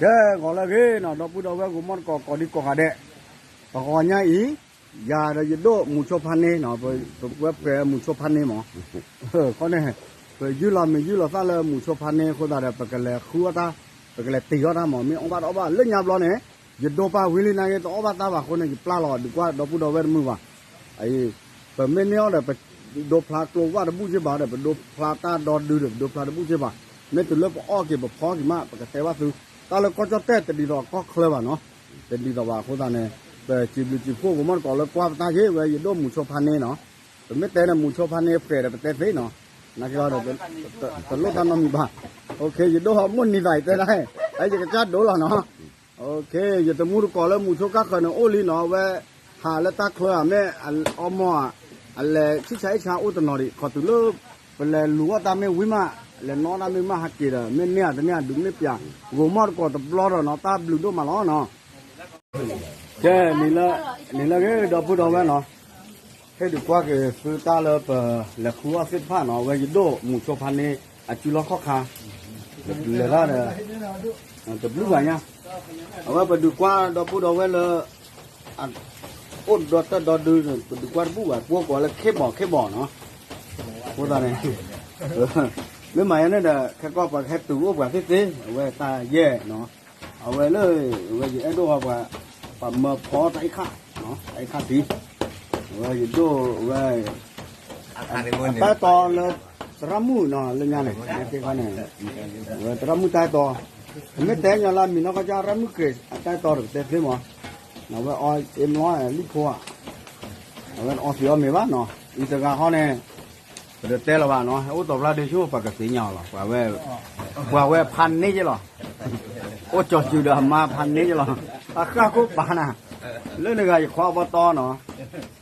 ကဲ ဂီၤလၢအဂ့ၤနီၤ ဒီပုၢ်ဒီဝဲၢ် ဂိၤမီၢ်တကိး ကိးဒံကိးဂၤဒဲး, တဂီၤညါအံၤ ယၤဒီးယဒိၣ်မူဆိဖါန့ၣ်နီၤ, ပဝဲပှဲၤမူဆိဖါန့ၣ်မး, ခီန့ၣ် ပယုၢ်လီၤမံၤယုၢ်လီၤသၣ်လၢမူဆိဖါန့ၣ်အဃိသတးဒီး ပကလဲၤဃုအီၣ်တၢ်, ပကလဲၤတ့ၤအီၣ်တၢ်မး, မ့ၢ်အီၣ်ဘၣ်တအီၣ်ဘၣ် လၢညါဘျီန့ၣ် ယဒိပၢ်ဝံၤလံနာ်က့ တအီၣ်ဘၣ်သးဘၣ်အဃိန့ၣ် ယပျၢ်လီၤဒုးကွၢ်ဒီပုၢ်ဒီဝဲၢ်တမုာ်ဘၣ်. ပမ့ၢ်န့ၢ်အီၤဒီး ပဒိဖျါကျိဝၣ်တဘူၣ်က့ဘၣ်ဒီး ပဒိဖျါတၢ်ဒီဒုဒီး ပဒိဖျါတဘူၣ်က့ဘၣ်. မ့ၢ်တုၤလၢပအီၣ်က့ၤပဖီက့ၤမး ပကတဲဘၣ်သု. တၢ်လၢကီၢ်ကၠီၣ်တဲၣ်တဒ်သိးကီၢ်ချၢဘၣ်နီၤ, တဒ်သိးဘၣ်အဃိသတးန့ၣ် ပစံးဘျုးစံးဖှိၣ်ဂိၤမီၢ်တကိးလၢကွၢ်ပတၢ်က့ၤဝဲ ယဒိၣ်မူဆိဖါန့ၣ်နီၤ. ပမ့ၢ်တဲန့ၣ် မူဆိဖါန့ၣ်ပှဲၤဒီးပတဲသ့နီၤ, နာ်က့ဒီး တလိၣ်တၢ်နီတမံၤဘၣ်. ယဒိၣ်ဟီမိၢ်နံၤသးအံၤတဲဒၣ်, ယကစၢ်ဒိလီၤနီၤ. ယတမူတကိးလၢမူဆိကါဃၢၤန့ၣ်အိၣ်လံနီၤ, အဝဲဟးလၢတၢ်ချၢဧါ မ့ၢ်အီမီၢ်ဧါ, အလဲၤဆံၣ်ဆါအ့ၣ်ဆါအိၣ်တနီၤဒံး ခီတုၤလၢ ပလဲၤလူၤအီၣ်တၢ်မ့ၢ်ဝံၤမး, လဲၤနီၣ်တၢ်မ့ၢ်မးဟးက့ၤဒီး မ့ၢ်န့ၢ်ဧါတန့ၢ်ဧါ ဒုးမ့ၢ်ပျး, ဂိၤမီၢ်တကိးတဘျီဒီးနီၤ တၢ်ဘျုးဒိၣ်မးလီၤနီၤ. ကဲ, နံၤလၢအဂ့ၤ ဒီပုၢ်ဒီဝဲၢ်နီၤ, ဟ့ၣ်ဒုးကွၢ်က့ၤသုတၢ်လၢပလဲၤဃုအီၣ်သ့ၣ်တဖၣ်နီၤ, အဝဲယဒိၣ်မူဆိဖါန့ၣ် အစုလီၢ်ခီၣ်ခါ လဲၤတၢ်ဒီး တဘျုးဂၤညါ, အဝဲပဒုးကွၢ်ဒီပုၢ်ဒီဝဲၢ်လၢ အိၣ်ဒီးတၢ်ဒီဒု ပဒုးကွၢ်တဘူၣ်ဘၣ် ပှိၢ်ကိးလၢခ့ဘီၣ်ခ့ဘီၣ်နီၤ, အဃိသတးန့ၣ် မ့ၢ်မၤယါန့ၣ်ဒီး ခဲကီၢ်ပှၤကဟဲတုၤအိၣ်ပှၤသ့ၣ်သ့ၣ် အဝဲတၢ်ယဲၢ်နီၤ, အဝဲလၢ အဝဲယအဲၣ်ဒိၣ်ဃီပှၤ ပှၤမၢဖီတၢ်အ့ၣ်ခၣ်, တၢ်အ့ၣ်ခၣ်သံ, အဝဲယဒိၣ်ဝဲ အတၢ်အဲၣ်တီလၢ သရၣ်မုၣ်နီၤ လၢညါန့ၣ် သ့ၣ်ခီန့ၣ်, အဝဲသရၣ်မုၣ်တၢ်အဲၣ်တီ, ပမ့ၢ်တဲညီလၢအမံၤနီၢ်ကီၢ်ကၢ် သရၣ်မုၣ်ခရံာ်အတၢ်အဲၣ်တီတကတဲသ့မး, အဝဲအီအ့ၣ်မလီလံဖိဧါ, အဝဲအီသံးအီမ့ၤဘၣ်နီၤ, အံၤတဂၤဃီန့ၣ် ပတတဲလၢၤဘၣ်နီၤ, ဟဲအိၣ်တီၤဖျါဒ့ဆိ ပှၤကသ့ၣ်ညါအီၤလီၤ, ပှၤဝဲဖါန့ၢ်က့လီၤ, အိၣ်ကၠီၤစုၤဒီးအမါဖါန့ၢ်က့လီၤ, အဃၣ်ခိၣ်ပာ်နၤ, လၢနဂၤယခွါအဘီတီနီ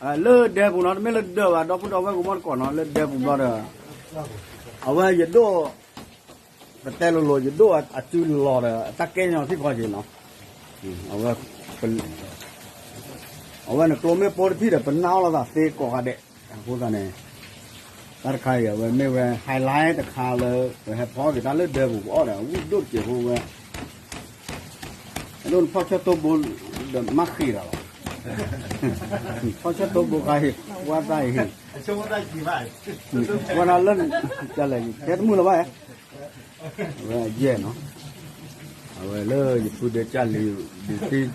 ၤ, လၢဒဲပူၤနီၤ တမ့ၢ်လၢဒၢးဘၣ် ဒီပုၢ်ဒီဝဲၢ်ဂိၤမီၢ်တကိးနီၤ လၢဒဲပူၤဘျီဒီး, အဝဲယဒိၣ် ပတဲလိၤလိၤ ယဒိၣ်အစုလီၤဒီး တၢ်ကဲညီထံၣ်ဃီက့ၤနီၤ, အဝဲ အဝဲန့ၣ်ကျိမ့ၢ်ပိတထံၣ်ဒီး ပနာ်အီၤလိာ်သးသ့ကိးဂၤဒဲး, အဃိသတးန့ၣ် တၢ်တခါအံၤ အဝဲမ့ၢ်ဝဲ highlight တခါလၢ ပဟဲဖီက့ၤတၢ်လၢဒဲပူၤ ပအီၣ်ဒီး အဝံၣ်ဒိၣ်တစဲးဖိဝဲ ဒိၣ်နဖီၣ်ဆၢၣ်တိၢ်ဘိ ဒီးမၤဃံးဒီးလီၤ, ဖီၣ်ဆၢၣ်တိၢ်ဘိခါအံၤ ဝဲသးအံၤ ဝဲဒၣ်လၢ ကလဲၤ ကဲတမုာ်လၢၤဘၣ်, အဝဲယဲၢ်နီၤ, အဝဲလၢယဖုဒဲကၢ်လံၤ ဒုးသံ ဒီး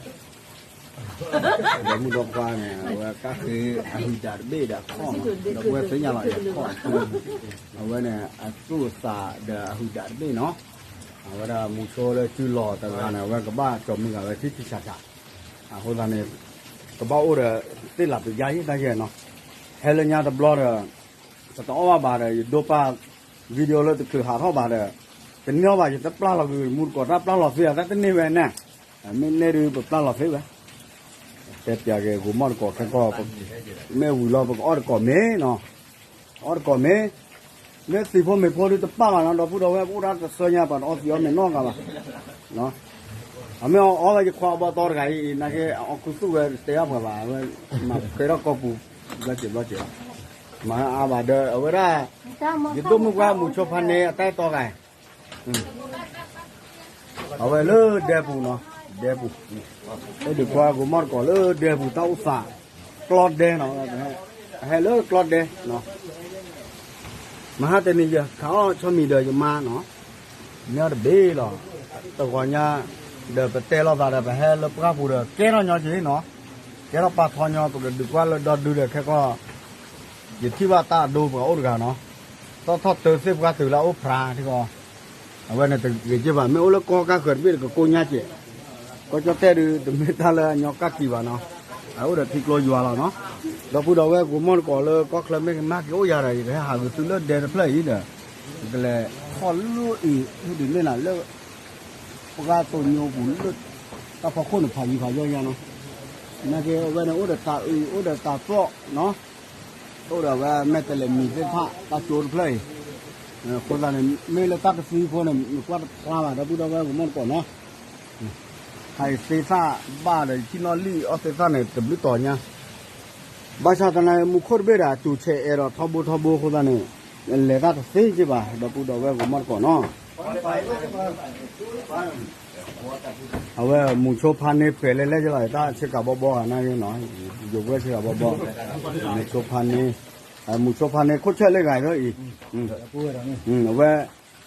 မုၢ်ဒီးပှၢ်န့ၣ် အဝဲကၢ်ဃ့အဟုၣ်ဒးတဘ့ၣ်ဒီးအခီၣ်နီၤ, ဒီပုၢ်ဝဲၢ်သ့ၣ်ညါလီၤအခီၣ်, အဝဲန့ၣ် အသူၣ်အသးဒီးအဟုၣ်ဒးတဘ့ၣ်နီၤ, အဝဲဒၣ်မူဆိလၢစုလီၤတဂၤန့ၣ် အဝဲကဘၣ်ကၠီၤမုၢ်ဂၤဝဲထံထံဆးဆး, အဃိသတးန့ၣ် ကဘၣ်အိၣ်ဒီးသ့ၣ်လးပယါယံၣ်တၢ်ယဲၢ်နီၤ, ဟဲလၢညါတဘျီဒီး ပတအီၣ်ဘၣ်ဘၣ်ဒီး ယဒိပၢ် video လၢတချုးဟးထီၣ်ဘၣ်ဒီး တန့ၢ်အီၣ်ဘၣ် ယတပျၢ်လီၤကွံာ် မူတကိးတၢ်ပျၢ်လီၤသ့အတၢ်တန့ၢ်ဝဲန့ၣ်, မ့ၢ်န့ၢ်ဒုးပပျၢ်လီၤသ့ဝဲ, တဲပၠးက့ၤဂိၤမီၢ်တကိးခဲကီၢ်, မ့ၢ်ဝံၤလီၤပကအီၣ်တကိးမ့ၤနီၤ, အီၣ်တကိးမ့ၤ, မ့ၢ်သံၣ်ဖိမ့ၤဖိဒုးတပၣ်ဘၣ်နီၤ ဒီပုၢ်ဒီဝဲၢ် ပအိၣ်ဒၣ်တသၢညါ ပှၤတအီသံးအီမ့ၤနီတဂၤဘၣ်, အမ့ၢ်အီၣ်ဝဲယခွါအဘီတီတဂၤအံၤ နာ်က့အီၣ်ခူသူၣ်ဝဲတဲအီၣ်ပှၤဘၣ် အဝဲမၤဃဲထီၣ်ကီၢ်ပူၤ ဘျီစဲးဘျီစဲး, မၤအါဘၣ်ဒီး အဝဲဒၣ် ယဒိၣ်မုၣ်ပှၢ်မူဆိဖါန့ၣ် အတၢ်အဲၣ်တီဂၤ အဝဲလၢဒဲပူၤနီၤ, ဒဲပူၤ, အဲၣ်ဒုးကွၢ်ဂိၤမီၢ်တကိးလၢဒဲပူၤတၢ်အိၣ်သး, ကျီဒဲနီၤ, ဟဲလၢကျီဒဲနီၤ, မဟါတနံၤယခးအီၣ်ဆီမံၤဒီးယမါနီၤ, မ့ၢ်အီၣ်တဘ့ၣ်လီၤ, တဂီၤညါ ဒီးပတဲလိာ်သးဒီး ပဟဲလၢပှၢ်ပူၤဒီး ကဲထီၣ်ညီက့ၤနီၤ, ကဲထီၣ်ပာ်ထီညီ ပကဒုးကွၢ်လၢဒီဒုဒီးခဲကီၢ် ယထံၣ်ဘၣ်တၢ်အဒိပှၤအိၣ်တဂၤနီၤ, သီၣ်ထီၣ်တၢသ့ၣ်ပှၢ်တုၤလၢအအိၣ်ဖျါထံကီၢ်, အဝဲန့ၣ်တဂ့ၤက့ဘၣ် မ့ၢ်အိၣ်လၢကီၢ်ကၢ်ဃၢၤတဘ့ၣ်တကကိညါကဲး, ကီၢ်ကၠီၣ်တဲၣ်ဒုး တမ့ၢ်တၢ်လၢအညီကၢ်ကံဘၣ်နီၤ, အအိၣ်ဒီးထံကျိယွၤလီၤနီၤ, ဒီပုၢ်ဒီဝဲၢ်ဂိၤမီၢ်တကိးလၢကီၢ်ချၢမ့ၢ်ကမၣ်က့ၤအိၣ်ယၤဒီး ယကဟဲဟးဂုာ်သုလၢဒဲတဖျၢၣ်အံၤဒီး, ယကလဲၤထီၣ်လၢအံၤ ဟ့ၣ်ဒုးန့ၢ်နၤလၢ ပှၢ်တိၤညိပူၤလၢ တၢ်ဖီခိၣ်န့ၣ်ဖးယံၤဖးယီၢ်ညါနီၤ, နာ်က့အဝဲန့ၣ် အိၣ်ဒီးတၢ်အုး အိၣ်ဒီးတၢ်သီၣ်နီၤ, အိၣ်ဒီးဝဲမဲာ်တဲးလဲးမံၤသ့ၣ်တဖၣ် တၢ်ကၠိတဖျၢၣ်အံၤ, အဃိသတးန့ၣ် မ့ၢ်လၢတၢ်တသံဖိန့ၣ် နကွၢ်တဖျါဘၣ် ဒီပုၢ်ဒီဝဲၢ်ဂိၤမီၢ်တကိးနီၤ, ဟးအံၤသ့ၣ်သၣ်ဘၣ်ဒီး ယထံၣ်နီၣ်လံၣ်အီၣ်သ့ၣ်သၣ်န့ၣ် တဘျုးတီၤညါ, ဘၣ်ဆၣ်သနာ်က့ မူခိၣ်တဘ့ၣ်ဒီး အတူၢ်ဆဲးအဲးဒီးထီဘိထီဘိအဃိသတးန့ၣ် လဲၤတၢ်တသ့က့ဘၣ် ဒီပုၢ်ဒီဝဲၢ်ဂိၤမီၢ်တကိးနီၤ, အဝဲမူဆိဖါန့ၢ်ပှဲၤလဲၣ်လဲၣ်ကလီၤ တၢ်ဆ့ကၤဘီဘီဂၤန့ၣ်နီၤ, ယိၤဝဲဆ့ကၤဘီဘီ, မူဆိဖါန့ၢ်, မူဆိဖါန့ၢ်ခိၣ်ဆၢၣ်လၢဂၤအံၤ, အဝဲ,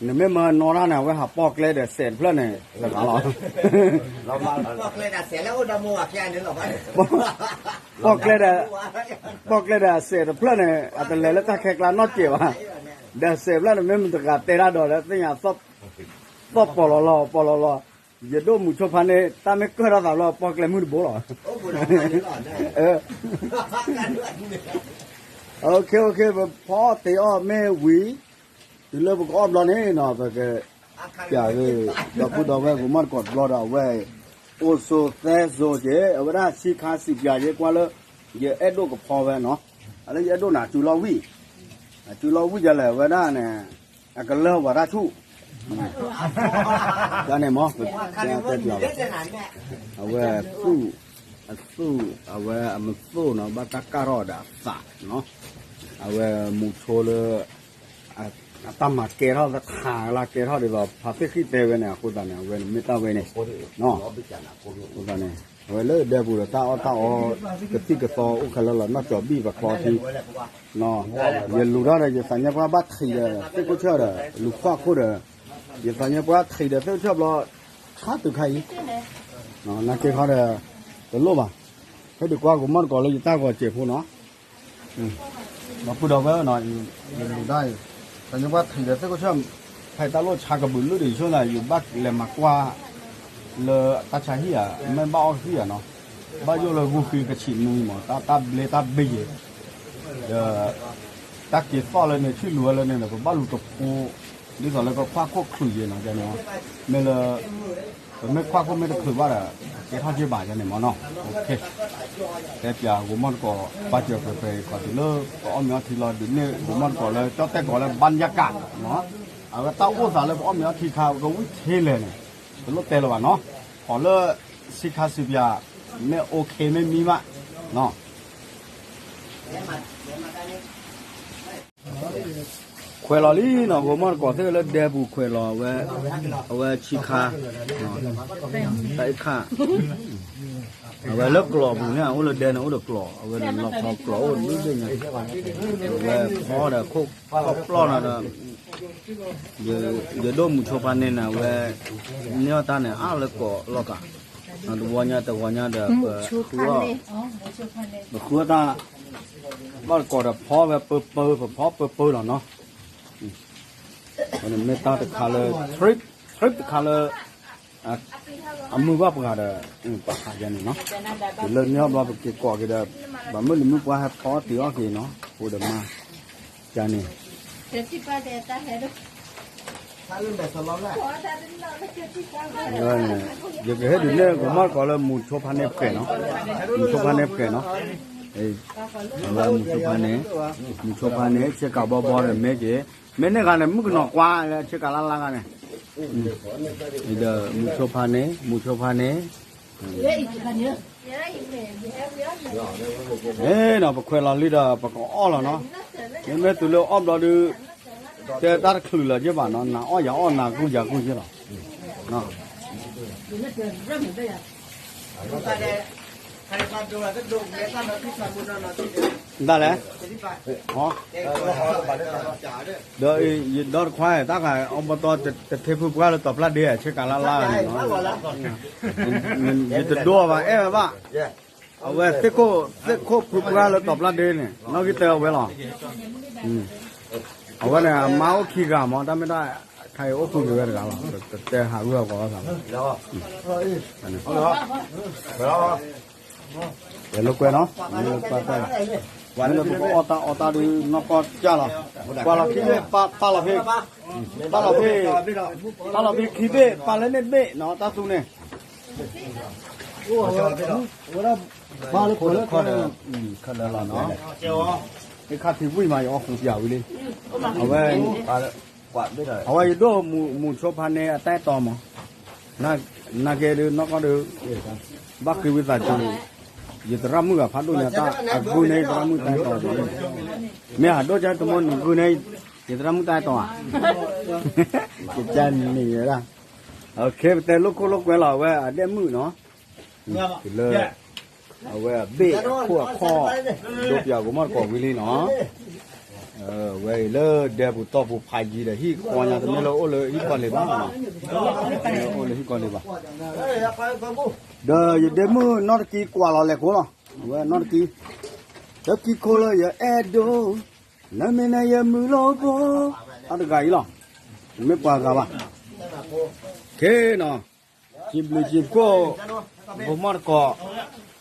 နမ့ၢ်မၤနီၢ်တၢ်န့ၣ် အဝဲဟးပီၣ်ကျဲဒီးစဲးတဖျၢၣ်န့ၣ် တဂၤလီၤ ပီၣ်ကျဲဒီး, ပီၣ်ကျဲဒီးအစဲးတဖျၢၣ်န့ၣ် အတလဲၤလၢတၢ်ခဲကျါနီတစဲးဘၣ်, ဒီးစဲးဖျၢၣ်န့ၣ် မ့ၢ်မတဂၤတဲတၢ်ဒီး သ့ၣ်ညါ သီၣ်ပီၤလီၤလီၤ ပီၤလီၤလီၤ, ယဒိၣ်မူဆိဖါန့ၢ် တၢ်မ့ၢ်ကၢၢ်ထီၣ်သးဘျီ ပီၣ်ကျဲမုၢ်တဘိလီၤ, ပဖီတ့အီၣ်မ့ၢ်ဝံၤ, တုၤလၢပကအီၣ်ဘျီန့ၣ်နီၤ ပက ပျးဂ့ၤ ဒီပုၢ်ဒီဝဲၢ်ဂိၤမီၢ်တကိးတဘျီဒီး အဝဲ အိၣ်ဆိးသဲဆိးက့ၤ အဝဲဒၣ်ဆံခါစံးပျးယဲကွၢ်လၢ ယအဲၣ်ဒိၣ်ကဖီဝဲနီၤ, အလၢယအဲၣ်ဒိၣ်န့ၣ် အစုလီၢ်ဝံၣ်, အစုလီၢ်ဝံၣ်ဒ်လဲၣ် အဝဲဒၣ်န့ၣ် အကလၢၢ်ဝဲတၢ်ဆူၣ်, ဒ်န့ၣ်မ့ၢ် ပတဲပျးဘၣ်, အဝဲသူၣ်, အသူၣ်, အဝဲအမသိၣ်နီၤ ဘၣ်တၢ်ကၢ်ထီၣ်ဒီးအသးနီၤ, အဝဲမူဆိလၢ အတၢ်မၤကဲထီၣ်တခါလၢကဲထီၣ်ဒ်သိး ဖါသ့ၣ်ဃံၣ်တဲဝဲန့ၣ် အဃိသတးန့ၣ် အဝဲန့ၣ်မ့ၢ်တၢ်ဝဲန့ၣ်, အဃိသတးန့ၣ် အဝဲလၢဒဲပူၤဒီးတၢ်အီၣ်တၢ်အီ ကသံၣ်ကသီအိၣ်ခဲလၢာ်လီၤ နီၢ်ကၠီၤဘံၣ်ပချီထံ, ယလူၤထီၣ်ဒီး ယသးညါပှၢ်ဘၣ်ထံးဒီး သ့ၣ်ခိၣ်ဆၢၣ်ဒီး လူၤခွါခိၣ်ဒီး ယသးညါပှၢ်ထံးဒီးသ့ၣ်ခိၣ်ဆၢၣ်ဘျီ ခါတုၤခါအံၤ, နာ်က့ခီဒီး တလိၣ်ဘၣ်, ဖဲဒုးကွၢ်ကမီၣ်တကိးလၢယတၢ်ဂီၤစဲးဖိနီၤ ဒီပုၢ်ဒီဝဲၢ်နီၤ, ယလူၤဒၣ်အံၤ, သးညါပှၢ်ထံးဒီးသ့ၣ်ခိၣ်ဆၢၣ်, ဖဲတၢ်လိၣ်ဆါကဘုးလုၢ်ဒံးဆိသး ယဘၣ်လဲၤမၤကွၢ် လၢတၢ်ဆါဟံၣ်ဧါ မ့ၢ်ဘၣ်အီၣ်ဟံၣ်ဧါနီၤ, ဘၣ်ယိၣ်လၢဂုၤဃံကဆံးနွံမး တၢ်ဘျ့တၢ်ဘ့ယဲၤ, ဒီး တၢ်က့ၤသီၣ်လၢန့ၣ် ဆံၣ်လူၤဝဲလၢန့ၣ်ဒီး ပဘၣ်လူၤတဖိ, ဒ်သိးလၢကခွါခိၣ်ချုးယဲၤနီၤန့ၣ်, မ့ၢ်လၢ ပမ့ၢ်ခွါခိၣ်မ့ၢ်တချုးဘၣ်ဒီး ကဲထီၣ်က့ဘၣ်န့ၣ်မ့ၢ်နီၤ, တဲပျးဂိၤမီၢ်တကိး ပာ်စၢၤပှဲၤပှဲၤခီတုၤလၢ ပအီၣ်မ့ၤအီထံလီၤ ဒုးန့ၢ်ဂိၤမီၢ်တကိးလၢ ကၠီၣ်တဲၣ်ကိးလၢ ဘၣ်ညါကး အဝဲတၢ်အိၣ်သးလၢပအီၣ်မ့ၤအီထံခါ ပကဝံၣ်ထဲလဲၣ်န့ၣ် တလိၣ်တဲလၢၤဘၣ်နီၤ, အိးလၢ ဆံခါစံးပျး မ့ၢ် OK မ့ၢ်မံဘၣ် ခွဲးလီၤလံနီၤ ဂိၤမီၢ်တကိးသ့ၣ်လၢဒဲပူၤခွဲးလီၤဝဲ, အဝဲဆံခါ, တၢ်အ့ၣ်ခါ, အဝဲလၢကျိးပူၤန့ၣ် အိၣ်လၢဒဲန့ၣ် အိၣ်ဒီးကျိး အဝဲန့ၣ်လီၤခီကျိးအိၣ်ဒုးဒ့ၣ်ညါ, အဝဲဖီဒီးခိၣ်ပျီၢ်နီၤဒီး ယဒိၣ်မူဆိဖါန့ၣ်န့ၣ် အဝဲ န့ၢ်အီၣ်တၢ်န့ၣ် အါလၢကိးလီၤကး, တဝီညါတဝီညါဒီး ပဃုအီၣ်တၢ်, ဘၣ်တကိးဒီးဖီဝဲပၢပၢ ပဖီပၢပၢလီၤနီၤ, မ့ၢ်တၢ်တခါလၢ trip, trip တခါလၢ အမုာ်ဘၣ်ပှၤဒီး ပဟးယဲန့ၣ်နီၤ, တုၤလၢန့ၢ်အီၣ်ဘျီ ပက့ၤကိးက့ၤဒီး ပှၤမုၢ်လံၤမုၢ်ပှၢ်ဟဲဖီအီၣ်တ့ၤအီၣ်က့ၤနီၤ အဃိဒီးမါ ကန့ၣ် ယကဟ့ၣ်ဒုးနဲၣ် ကမီၢ်တကိးလၢမူဆိဖါန့ၣ်ပှဲၤနီၤ, မူဆိဖါန့ၣ်ပှဲၤနီၤ, အဝဲမူဆိဖါန့ၣ်, မူဆိဖါန့ၣ် ဆ့ကၤဘီဘီဒီးမ့ၢ်က့ၤ, မ့ၢ်န့ၢ်ဂၤန့ၣ် မုၣ်ကနီၤကွၢ်လၢဆ့ကၤလၢ်လၢ်ဂၤန့ၣ်, ဒီးမူဆိဖါန့ၣ် မူဆိဖါန့ၣ် ဒီးပခွဲးလီၤလံဒီး ပကအီၣ်လီၤနီၤ, မ့မ့ၢ်တုၤလၢအီၣ်ဘျီဒုး တဲတၢ်တချုးလၢၤက့ဘၣ်နီၤ, နၤအီၣ်ယၤအီၣ် နၤဂုၢ်ယၤဂုၢ်က့လီၤ, ဒ်လဲၣ်, ဒီးယဒီတခွါ တၢ်ဂၤအီၣ်ဘီတီ တထ့ဖုပှၢ်လၢတီၤပျၢ်ဒ့ ဆ့ကၤလၢ်လၢ်န့ၣ်နီၤ, ယတဒိဘၣ် အဲၣ်ဝဲဘၣ်, အဝဲသ့ၣ်ခိၣ်ဖုပှၢ်လၢတီၤပျၢ်ဒ့န့ၣ် နီၣ်ဂံၢ်တၢဝဲလီၤ, အဝဲန့ၣ် အမါအိၣ်ခံဂၤမး တၢ်မ့ၢ်တၢ်ခါအံၤအိၣ်ဃုာ်က့ၤဝဲတဂၤလီၤ, တတဲဟးဂုာ်အီၤဂီၤလီၤသးလီၤ, ပလိာ်ကွဲနီၤ, ပလိာ်ကွဲတၢ်လီၤ, ပကအီၣ်တၢ်အီတၢ်ဒုး နီၢ်ကီၢ်ကၢ်လီၤ, ပှၤလီၤခံဘ့ၣ် ပာ်လီၤဖဲ, ပာ်လီၤဖဲ, ပာ်လီၤဖဲခံဘ့ၣ် ပာ်လၢန့ၣ်ဘ့ၣ်နီၤ တၢ်သူန့ၣ် ခၢၣ်လၢလီၤနီၤ, ဟ့ၣ်ခါထံဝံၣ်မး ယအီၣ်ဃုာ်ပၠးဝံၤလံ, အဝဲ, အဝဲယဒိၣ်မူဆိဖါန့ၣ် အတၢ်အဲၣ်တီမး, နာ်က့ဒုး နီၢ်ကီၢ်ဒုး, ဘၣ်ဃ့ဝံသးစူၤ, ယသရၣ်မုၣ်ဂၤဖးဒိၣ်ညါတၢ်အဂုၢ်န့ၣ် ယသရၣ်မုၣ်တၢ်အဲၣ်တီ, မ့ၢ်ဟးဒိၣ်ကတမီနဂုၢ်န့ၣ်, ယသရၣ်မုၣ်တၢ်အဲၣ်တီဧါ, ယကန့ၣ်ဝဲဒၣ်, ပတဲလိာ်ခိၣ်လိာ်ကွဲလီၤ အဝဲအဒဲၣ်မုၣ်နီၤ, တုၤလၢ အဝဲအဘ့ၣ်အခိၣ်အခီၣ် ဒိပၠးကမီၣ်တကိးဝံၤလံနီၤ, ဝဲအံၤလၢဒဲပူၤတီၢ်ပူၤဖးယံၤဒီး ဟံၣ်ဃီညါတမ့ၢ်လၢအိၣ်လၢဟံၣ်ကီၢ်လ့ၤဘၣ်, အိၣ်လၢဟံၣ်ကီၢ်လ့ၤဘၣ်, ဒီးယဒဲမုၣ်နီၢ်တကံကွၢ်လီၤလဲၤကိးလီၤ, အဝဲနီၢ်တကံ, တကံခိၣ်လၢယအဲၣ်ဒိး, လၢမ့ၢ်နဲယမုၢ်လိဖိ, အတဂၤအံၤလီၤ, မ့ၢ်ပှၤဂၤဘၣ်, ခ့နီၤ, စံးဘျုးစံးဖှိၣ် ဖိမီၢ်တကိး,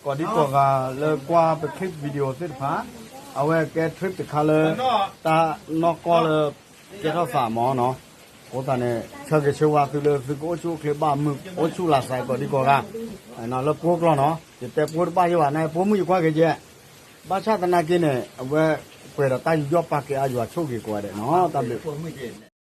ကိးဒံကိးဂၤလၢကွၢ်ပ clip video သ့ၣ်တဖၣ်, အဝဲကဲ trip တခါလၢ တၢ်နီၢ်ကီၢ်လၢ ကဲထီၣ်သးမၢ်နီၤ, အဃိသတးန့ၣ် ဆၢဂ့ၤဆၢဝါသုလၢသုကအိၣ်ဆူၣ်အိၣ်ချ့ဘၣ်မုာ် အိၣ်ဆူၣ်လၢ်သးကိးဒံကိးဂၤ, လၢပှိကျီၢ်နီၤ, ယတဲပှိတဘၣ်ယဲဘၣ်န့ၣ် ပှိမုၣ်ယကွၢ်က့ၤယဲ, ဘၣ်ဆၣ်သနာ်က့န့ၣ် အဝဲကွဲးဒီးတၢ်ယူးယီၣ်ပာ်ကဲအယွၤဆိၣ်ဂ့ၤကိးဂၤဒဲးနီၤ, တၢ်ဘျုး